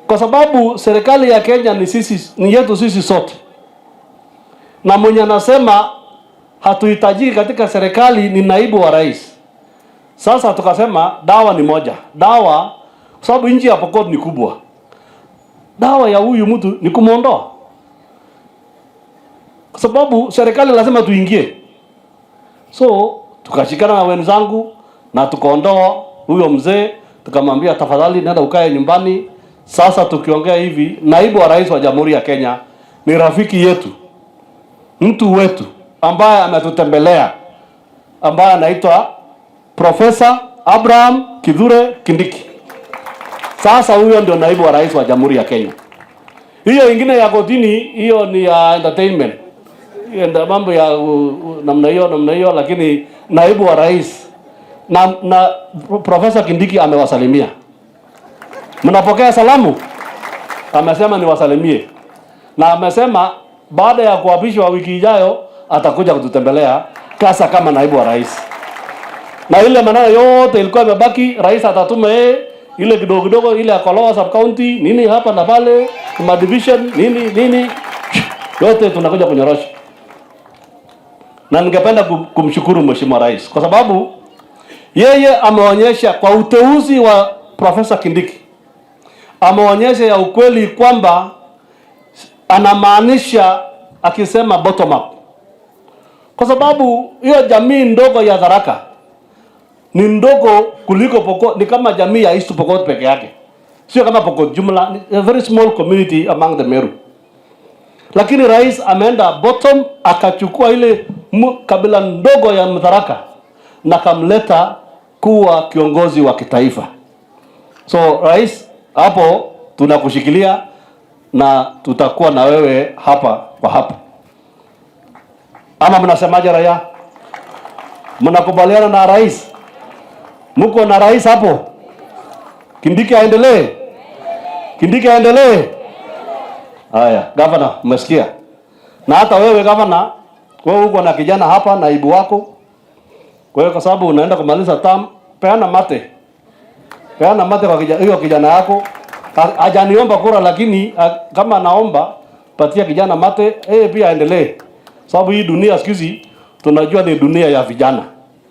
Kwa sababu serikali ya Kenya ni sisi, ni yetu sisi sote, na mwenye anasema hatuhitajiki katika serikali ni naibu wa rais. Sasa tukasema dawa ni moja, dawa kwa sababu nchi ya Pokot ni kubwa, dawa ya huyu mtu ni kumwondoa, kwa sababu serikali lazima tuingie. So tukashikana na wenzangu na tukaondoa huyo mzee, tukamwambia tafadhali, nenda ukae nyumbani. Sasa tukiongea hivi, naibu wa rais wa Jamhuri ya Kenya ni rafiki yetu, mtu wetu ambaye ametutembelea, ambaye anaitwa Profesa Abraham Kithure Kindiki. Sasa huyo ndio naibu wa rais wa Jamhuri ya Kenya. Hiyo ingine ya kotini, hiyo ni ya entertainment, hiyo ndio mambo ya namna hiyo namna hiyo, lakini naibu wa rais na Profesa Kindiki amewasalimia. Mnapokea salamu? Amesema niwasalimie, na amesema baada ya kuapishwa wiki ijayo atakuja kututembelea kasa kama naibu wa rais, na ile maneno yote ilikuwa imebaki, rais atatuma yeye ile kidogo kidogo ile ya Kolowa sub county nini hapa na pale, ma division nini nini, yote tunakuja kunyorosha. Na ningependa kumshukuru Mheshimiwa Rais kwa sababu yeye ameonyesha kwa uteuzi wa Profesa Kindiki, ameonyesha ya ukweli kwamba anamaanisha akisema bottom up, kwa sababu hiyo jamii ndogo ya Tharaka ni ndogo kuliko Pokot, ni kama jamii ya East Pokot peke yake, sio kama Pokot jumla, ni a very small community among the Meru. Lakini rais ameenda bottom akachukua ile kabila ndogo ya Mtharaka na kamleta kuwa kiongozi wa kitaifa. So rais, hapo tunakushikilia na tutakuwa na wewe hapa kwa hapa. Ama mnasemaje raia? Mnakubaliana na rais? Mko na rais hapo? Kindiki aendelee? Kindiki aendelee? Haya, gavana, umesikia? Na hata wewe gavana, wewe uko na kijana hapa, naibu wako. Kwa hiyo kwa sababu unaenda kumaliza term, peana mate. Peana mate kwa kijana, hiyo kijana yako. Hajaniomba kura lakini kama anaomba patia kijana mate, yeye pia aendelee. Sababu hii dunia siku hizi tunajua ni dunia ya vijana.